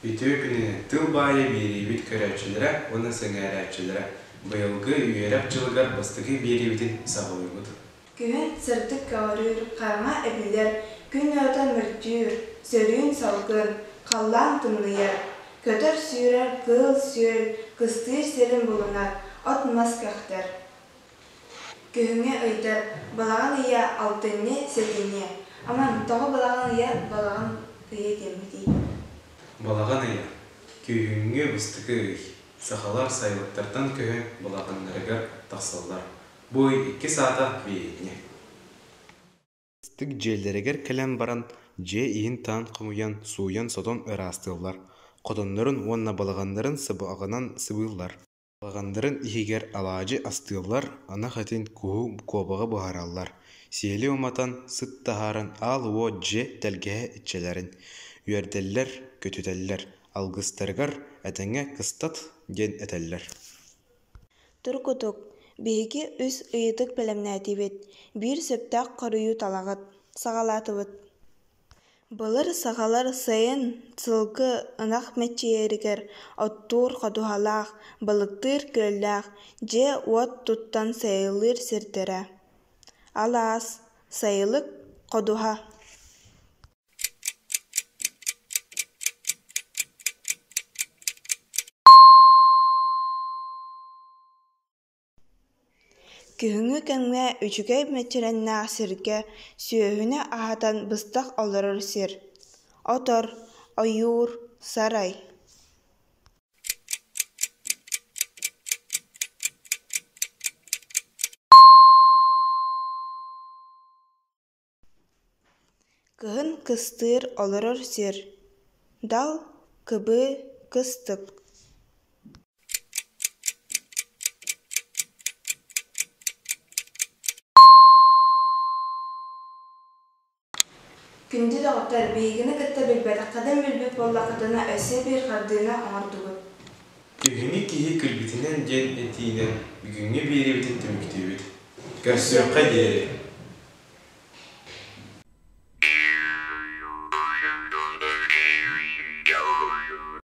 Үтүө күнүнэн тыл баайа биэриибит көрөөччүлэрэ уонна сэҥээрээччилэрэ! Быйылгы үөрэх дьылыгар бастакы биэриибитин саҕалыыбыт. Күһүн сырдык көҕүрүүр, хараҥа эбиллэр, күн уота мөлтүүр, сөрүүн салгын, халлаан тымныйар, көтөр-сүүрэр, кыыл-сүөл кыстыыр сирин булунар, от-мас кэхтэр. Күһүҥҥү ыйдар балаҕан ыйа, алтынньы, сэтинньи. Аман, тоҕо балаҕан ыйа балаҕан ыйа диэммитий? Балаҕан ыйа күһүҥҥү бастакы ый. Сахалар сайылыктартан көһөн балаҕаннарыгар тахсаллар. Бу ый иккис аата биэһинньи. Ыстык дьиэлэригэр кэлэн баран, дьиэ иһин-таһын хомуйан, сууйан-сотон ыраастыыллар, хотоннорун уонна балаҕаннарын сыбаҕынан сыбыыллар. Балаҕаннарын иһигэр алаадьы астыыллар, ынах этин, куһу, куобаҕы буһараллар, сиэли уматан, сыт таһааран аал уот дьиэ тэлгэһэ иччилэрин үөрдэллэр-көтүтэллэр, алгыстарыгар «Этэҥҥэ кыстат» диэн этэллэр. Тургутук, биһиги үс ыйытык бэлэмнээтибит, биир сөптөөх хоруйу талаҕыт, саҕалаатыбыт. Былыр сахалар сайын сылгы, ынах мэччийэригэр оттуур ходуһалаах, балыктыыр күөллээх, дьиэ-уот туттан сайылыыр сирдэрэ. Алаас, сайылык, ходуһа. Күһүҥҥү кэмҥэ үчүгэй мэччирэҥнээх сиргэ сүөһүнү аһатан быстах олорор сир, отор, ойуур, сарай. Кыһын кыстыыр олорор сир, дал, кыбыы, кыстык. Күндү доҕоттор, биһигини кытта билбэтэххитин билбит буоллаххытына өссө биир хардыыны оҥордугут. Күһүҥҥү киһи күлбүтүнэн диэн этиинэн бүгүҥҥү биэриибитин түмүктүүбүт. Көрсүөххэ диэри!